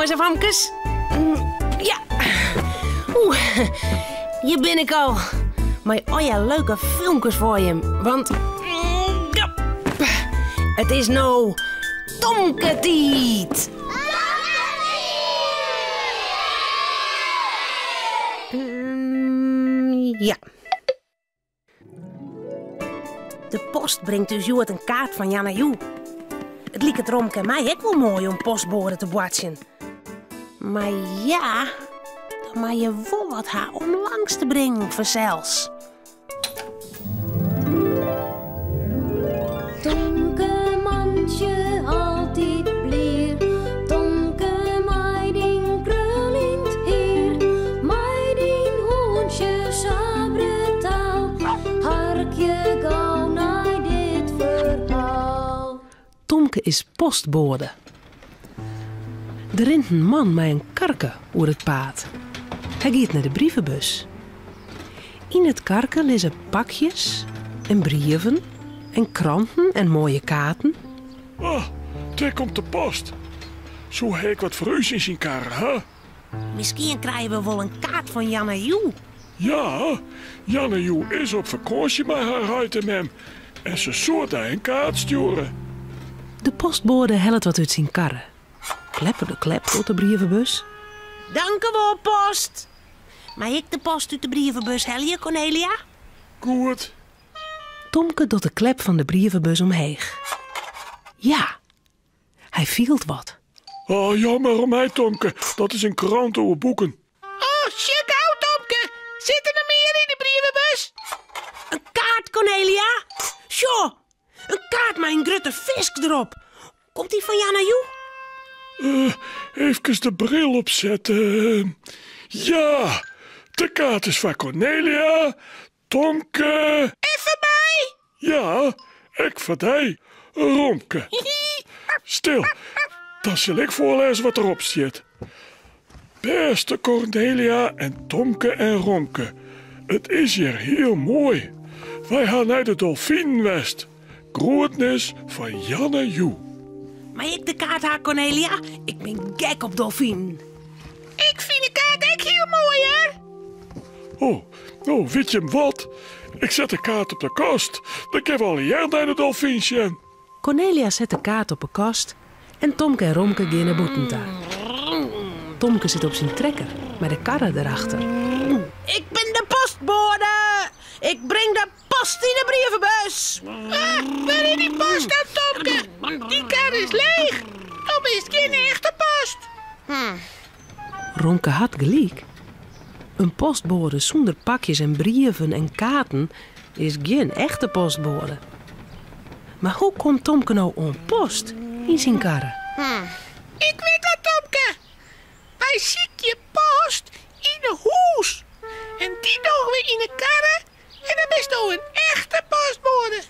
Jonges en famkes. Ja. Oeh, hjir bin ik al. Mei allegear leuke filmkes foar jim. Want ja, it is no Tomke-tiid. Ja. De post bringt ús hjoed in kaart fan Janna Joe. It liket Romke en my ek wol moai om postboade te boartsjen. Mar ja, dan moatte je wol wat ha om langs te bringen fansels. Tomke mantsje altyd blier, Tomke mei dyn kruljend hier, mei dyn hûntsje sa brutaal, harkje gau nei dit ferhaal. Tomke is postboade. Der rint in man mei in karke oer it paad. Hy giet nei de brievebus. Yn it karke lizze pakjes en brieven en kranten en moaie kaarten. Oh, dêr komt de post. Soe hy ek wat foar ús yn syn karre ha? Miskien krije we wol in kaart fan Janna Joe. Ja, Janna Joe is op fakânsje mei har heit en mem en se soe dy in kaart stjoere. De postboade hellet wat út syn karre. Klepper de klep docht de brievebus. Dankewol, post! Mei ik de post út de brievebus helje, Cornelia? Goed. Tomke docht de klep fan de brievebus omheech. Ja, hy fielt wat. Oh, jammer om my, Tomke. Dat is in krante oer boeken. Oh, sjoch gau, Tomke. Sit der noch mear yn de brievebus? In kaart, Cornelia. Sjoch, in kaart mei in grutte fisk derop. Komt dy fan Janna Joe? Uh, efkes de bril opsette. Ja, de kaart is foar Cornelia, Tomke. En foar my? Ja, ek foar dy, Romke. Stil, dan sil ik foarlêze wat derop stiet. Bêste Cornelia en Tomke en Romke, it is hjir hiel moai. Wy ha nei de dolfinen west. Groetnis fan Janne Joe. Mei ik de kaart ha, Cornelia? Ik bin gek op dolfinen. Ik fyn de kaart ek hiel moai, hear. Oh, no, wit jim wat? Ik set de kaart op de kast. Dan kinne we allegear nei de dolfyn sjen. Cornelia set de kaart op 'e kast en Tomke en Romke gean nei bûten ta. Tomke sit op syn trekker mei de karre derachter. Ik bin de postboade! Ik bring de post yn 'e brievebus! Ah, wêr is dy post dan, Tomke? Dy kar is leech. Dan is it gjin echte post. Romke hat gelyk. In postboade sûnder pakjes en brieven en kaarten is gjin echte postboade. Mar hoe komt Tomke no oan post yn syn karre? Ik wit wat, Tomke. Wy sykje post yn 'e hûs en dy dogge we yn 'e karre en dan bisto in echte postboade.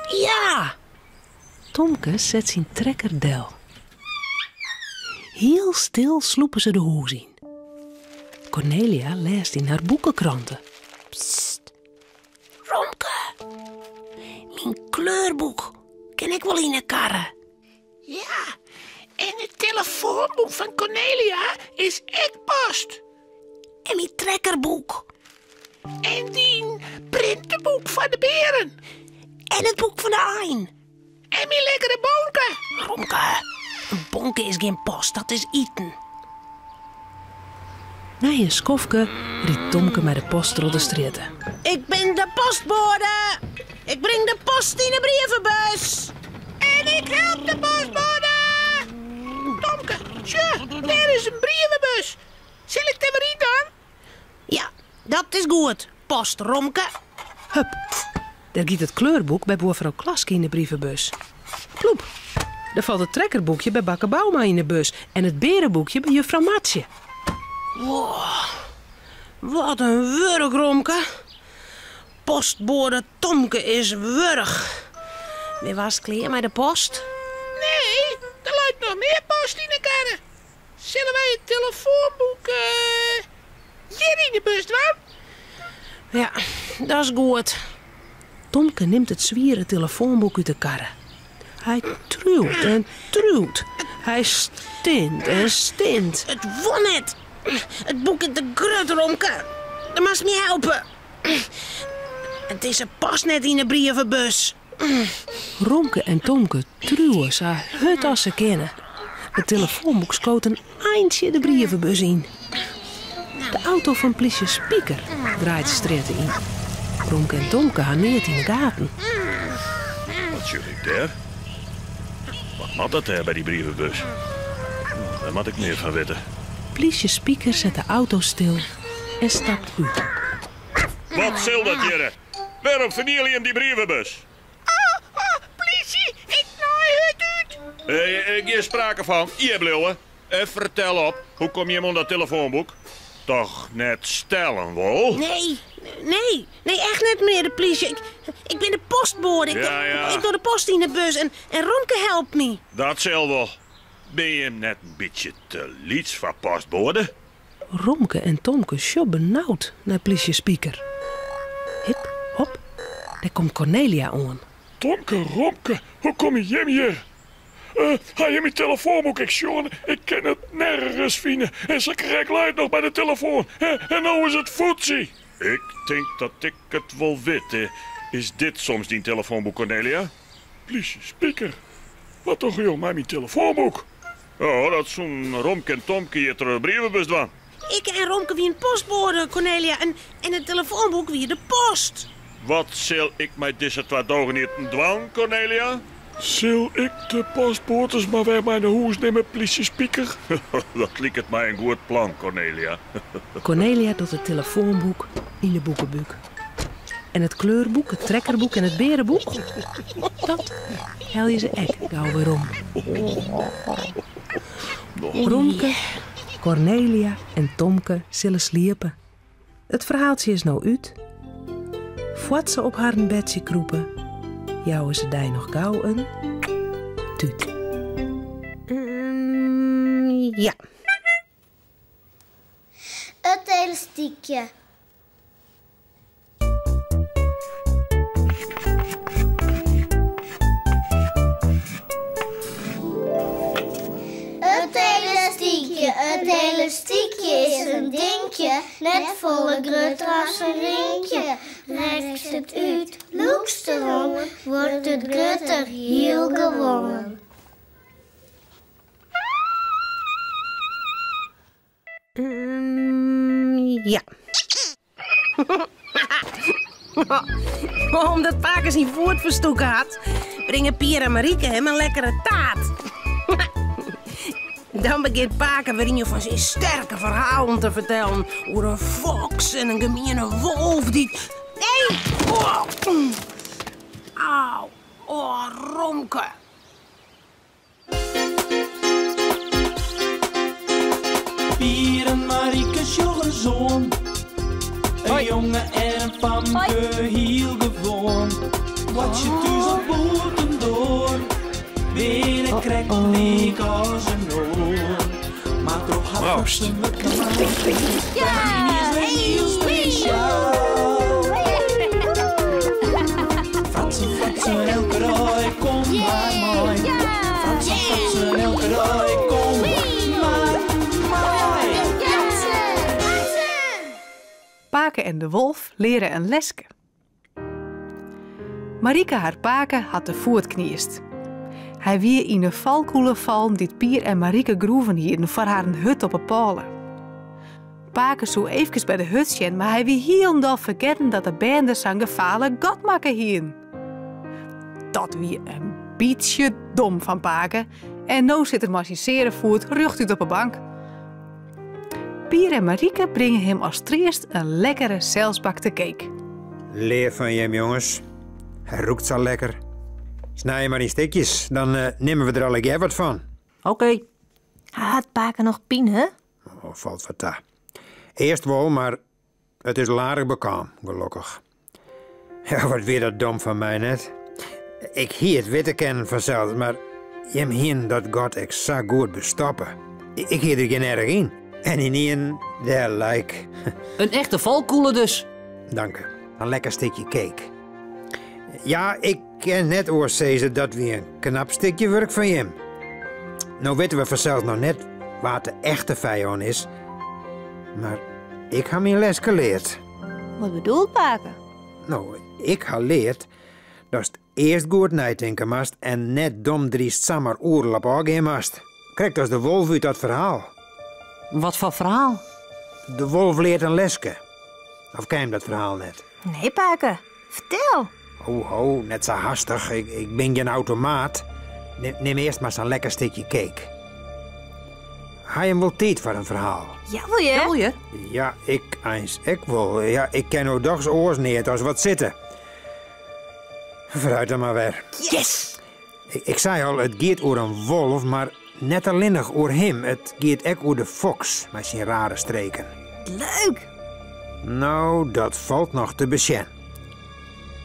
Ja! Tomke set syn trekker del. Hiel stil slûpe se de hûs yn. Cornelia lêst yn har boekekrante. Psst. Romke, myn kleurboek kin ek wol yn 'e karre. Ja, en it telefoanboek fan Cornelia is ek post. En myn trekkerboek. En dyn printeboek foar de bearen. En it boek fan de ein. En myn lekkere bonke. Romke, in bonke is gjin post, dat is iten. Nei in skoftke rydt Tomke mei de post troch de strjitte. Ik bin de postboade! Ik bring de post yn 'e brievebus! En ik help de postboade! Tomke, sjoch, dêr is in brievebus. Sil ik der wer yn dan? Ja, dat is goed, post Romke. Hup, dêr giet it kleurboek by buorfrou Klaske yn de brievebus. Ploep, dêr falt it trekkerboekje by bakker Bouma yn de bus en it beareboekje by juffrou Martsje. Wow, wat in wurk, Romke. Postboade Tomke is wurch. Bin hast klear mei de post? Nee, der leit noch mear post yn 'e karre. Sille wy it telefoanboek hjir yn de bus dwaan? Ja, dat is goed. Tomke nimt it swiere telefoanboek út de karre. Hy triuwt en triuwt. Hy stint en stint. It wol net. It boek is te grut, Romke. Do moatst my helpe. It is past net yn 'e brievebus. Romke en Tomke triuwe sa hurd as se kinne. It telefoanboek skoot in eintsje de brievebus yn. De auto fan plysje Spiker draait de strjitte yn. Romke en Tomke ha neat yn 'e gaten. Wat sjoch ik dêr? Wat moat dat dêr by dy brievebus? Dêr moat ik mear fan witte. Plysje Spiker set de auto stil en stapt út. Wat sil dat hjirre? Wêrom ferniele jim dy brievebus? Plysje, ik naai hurd út. Gjin sprake fan. Hjir bliuwe. En fertel op, hoe komme jim oan dat telefoanboek? Toch net stellen wol? Nee, nee, nee, echt net, menear de plysje. Ik, ik bin de postboade. Ik, Ja, ja. ik doch de post yn de bus en, en Romke helpt my. Dat sil wol. Bin jim net in bytsje te lyts foar postboade? Romke en Tomke sjogge benaud nei plysje Spiker. Hip, hop, dêr komt Cornelia oan. Tomke, Romke, hoe komme jim hjir? Uh, ha jim myn telefoanboek ek sjoen? Ik kin it nergens fine. En sakrekt lei it noch by de telefoan. En no is it futsy. Ik tink dat ik it wol wit. Is dit soms dyn telefoanboek, Cornelia? Plysje Spiker, wat dogge jo mei myn telefoanboek? Oh, dat soenen Romke en Tomke hjir troch de brievebus dwaan. Ik en Romke wienen postboade, Cornelia, en, en it telefoanboek wie de post. Wat sil ik mei dizze twa dogeneaten dwaan, Cornelia? Sil ik de postboades mar wer mei nei hûs nimme, plysje Spiker? Dat liket my in goed plan, Cornelia. Cornelia docht it telefoanboek yn de boekebúk. En it kleurboek, it trekkerboek en it beareboek, dat helje se ek gau werom. Romke, Cornelia en Tomke sille sliepe. It ferhaaltsje is no út. Foar't se op harren bedsje krûpe, jouwe se dy noch gau in tút. Ja. It elastykje. It elastykje, it elastykje is in dinkje, net folle grutter as in rinkje. Rekst it út, lûkst deroan, wurdt it grutter, hiel gewoan. Ja. Omdat pake syn foet ferstûke hat, bringe Pier en Marieke him in lekkere taart. Dan begjint pake wer ien fan syn sterke ferhalen te fertellen oer in foks en in gemiene wolf dy't. Nee! Oh. Au! Oh, Romke! Pier en Marieke sjogge ris oan. In jonge en in famke, hiel gewoan. Boartsje thús of bûtendoar, binne krekt lyk as in oar. Mar troch har Proost. fratsen wurdt yniens wer hiel spesjaal. Fratsen, fratsen, elke dei, kom mar mei. Fratsen, fratsen, elke dei, kom mar mei. Pake en de wolf leare in leske. Marieke har pake hat de foet kniest. Hy wie yn 'e falkûle fallen dy't Pier en Marieke groeven hienen foar harren hut op 'e pôle. Pake soe eefkes by de hut sjen, mar hy wie hielendal fergetten dat de bern der sa'n gefaarlik gat makke hienen. Dat wie in bytsje dom fan pake en no sit er mei syn seare foet rjochtút op 'e bank. Pier en Marieke bringe him as treast in lekkere selsbakte cake. Leaf fan jim, jonges. Hy rûkt sa lekker. Snij him mar yn stikjes, dan eh, nimme we der allegear wat fan. Oké. Hat pake noch pine? Oh, falt wat ta. Earst wol, mar it is al aardich bekaam, gelokkich. Ja, wat wie dat dom fan my net. Ik hie it witte kinnen fansels, mar jim hienen dat gat ek sa goed bestoppe. Ik hie der gjin erch yn. En ynienen, dêr lei ik. In echte falkûle dus. Danke. In lekker stikje cake. Ja, ik kin net oars sizze, dat wie in knap stikje wurk fan jim. No witte we fansels noch net wa't de echte fijân is, mar ik ha myn leske leard. Wat bedoelt pake? No, ik ha leard datst earst goed neitinke moatst en net domdryst samar oeral op ôfgean moatst. Krekt as de wolf út dat ferhaal. Wat foar ferhaal? De wolf leart in leske. Of ken jim dat ferhaal net? Nee, pake. Fertel. Ho, ho, net sa hastich. Ik, ik bin gjin automaat. Nim earst mar sa'n lekker stikje cake. Ha jim wol tiid foar in ferhaal? Jawol, hear. Jawol, hear. Ja, ik eins ek wol. Ja, ik ken no dochs oars neat as wat sitte. Foarút dan mar wer. Yes! Ik, ik sei al, it giet oer in wolf, mar net allinnich oer him. It giet ek oer de foks mei syn rare streken. Leuk! No, dat falt noch te besjen.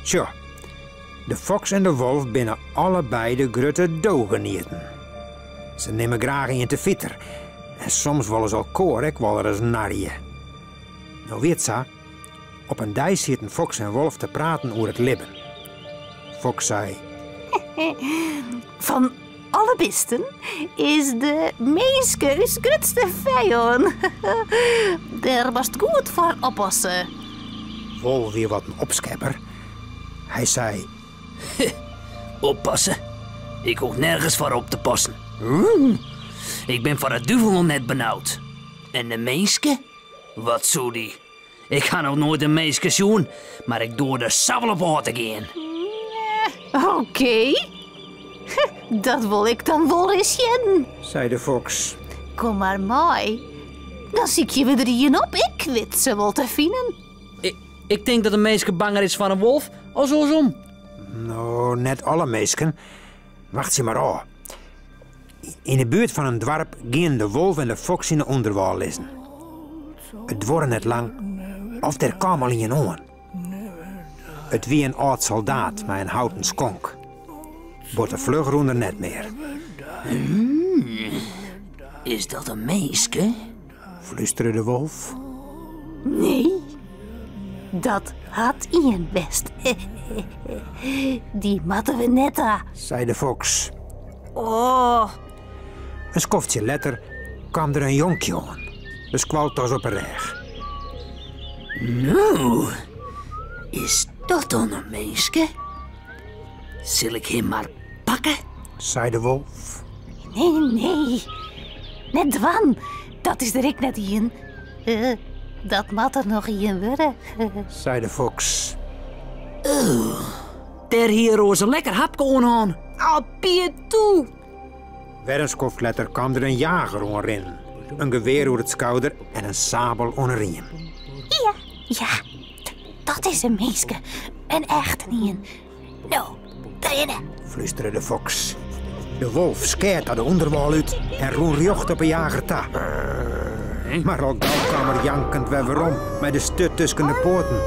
Sjoch, de foks en de wolf binne allebeide grutte dogenieten. Se nimme graach ien te fiter en soms wolle se elkoar ek wolris narje. No wie it sa, op in dei sieten foks en wolf te praten oer it libben. Foks sei. Fan alle bisten is de minske ús grutste fijân. Dêr moatst goed foar oppasse. Wolf wie wat in opskepper. Hy sei. Oppasse? Ik hoech nergens foar op te passen. Ik bin foar de duvel noch net benaud. En de minske? Wat soe dy? Ik ha noch noait in minske sjoen, mar ik doar der sa wol op ôf te gean. Oké. Dat wol ik dan wol ris sjen, sei de foks. Kom mar mei. Dan sykje we der ien op. Ik wit se wol te finen. Ik tink dat in minske banger is foar in wolf as oarsom. No, net alle minsken. Wachtsje mar ôf. Yn 'e buert fan in doarp gienen de wolf en de foks yn 'e ûnderwâl lizzen. It duorre net lang of der kaam al ien oan. It wie in âld soldaat mei in houten skonk. Botte fluch rûn er net mear. Is dat in minske? Flústere de wolf. Nee, dat hat ien west. Dy moatte we net ha, sei de foks. Oh. In skoftsje letter kaam der in jonkje oan, de skoaltas op 'e rêch. No, is dat dan in minske? Sil ik him mar pakke? Sei de wolf. Nee, nee, net dwaan. Dat is der ek net ien. Dat moat der noch ien wurde. Sei de foks. Oh, dêr hie er oars in lekker hapke oan hân. Oh, Pier, toe! Wer in skoft letter kaam der in jager oanrinnen. In gewear oer it skouder en in sabel oan 'e riem. Ja, ja, dat is in minske. In echten ien. No, rinne! Flústere de foks. De wolf skeat ta de ûnderwâl út en rûn rjocht op 'e jager ta. Mar al gau kaam er jankend wer werom mei de sturt tusken de poaten.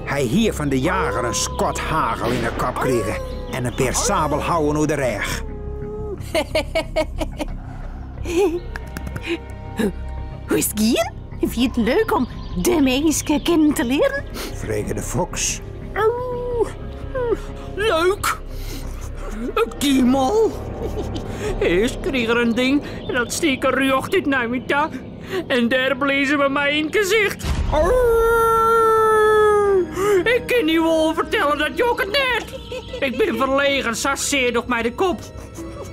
Hy hie fan de jager in skot hagel yn 'e kop krige en in pear sabelhouwen oer de rêch. Hoe is it gien? Wie it leuk om de minske kennen te learen? Frege de foks. Leuk! It gie mol. Earst krige er in ding en dat stiek er rjocht út nei my ta. En dêr blies er by my yn it gesicht. Ik kin dy wol fertelle, dat jokket net. Ik bin ferlegen, sa sear docht my de kop.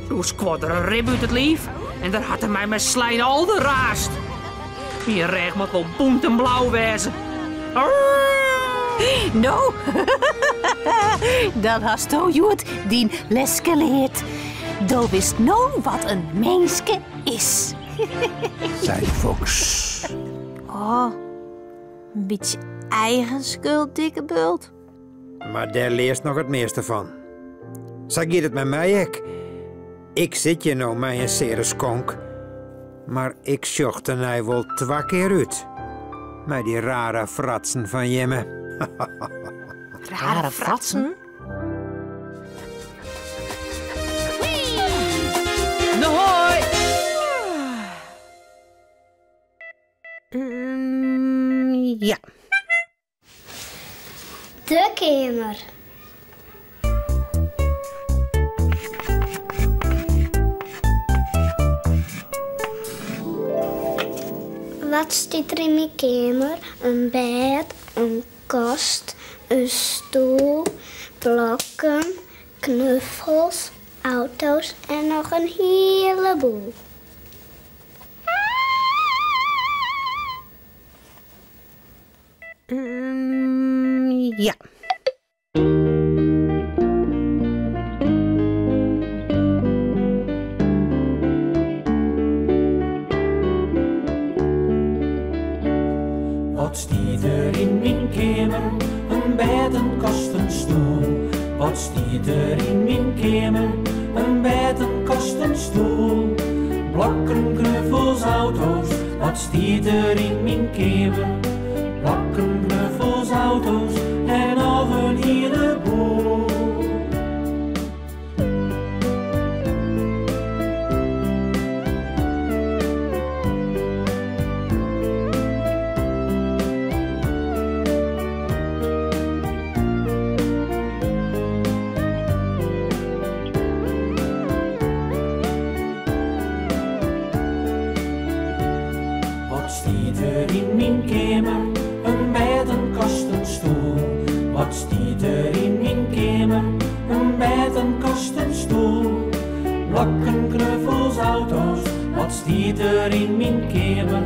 Doe skuorde er in rib út it liif en dêr hat er my mei slein alderraarst. Myn rêch moat wol bûnt en blau wêze. No, dan hasto hjoed dyn leske leard. Do witst no wat in minske is. Sei de foks. Oh, in bytsje eigen skuld, dikke bult. Mar dêr learst noch it measte fan. Sa giet it mei my ek. Ik sit hjir no mei in seare skonk, mar ik sjoch tenei wol twa kear út. Mei dy rare fratsen fan jimme. Rare fratsen? No hoi! Ja. De keamer. Wat stiet der yn myn keamer? In bêd, in kast, in stoel, blokken, knuffels, auto's en noch in hieleboel. Ja. Wat stiet der yn myn keamer? In bêd, in kast, in stoel. Wat stiet der yn myn keamer? In bêd, in kast, in stoel. Blokken, knuffels, auto's. Wat stiet der yn myn keamer? Blokken, knuffels, auto's en noch in hieleboel. Wat stiet der yn myn keamer? In bêd, in kast, in stoel. Wat stiet der yn myn keamer? In bêd, in kast, in stoel. Blokken, knuffels, auto's. Wat stiet der yn myn keamer?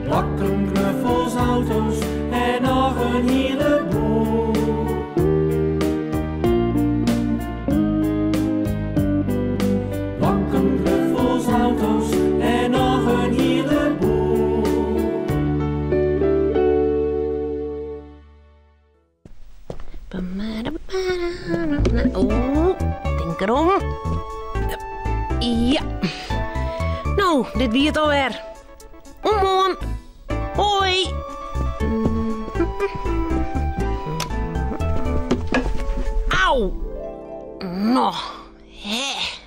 Blokken, knuffels, auto's en noch in hieleboel. Blokken, knuffels, auto's en noch in hieleboel. Oeh, tink derom. Ja. No, dit wie it alwer. Oant moarn. Hoi. Au. No, hè.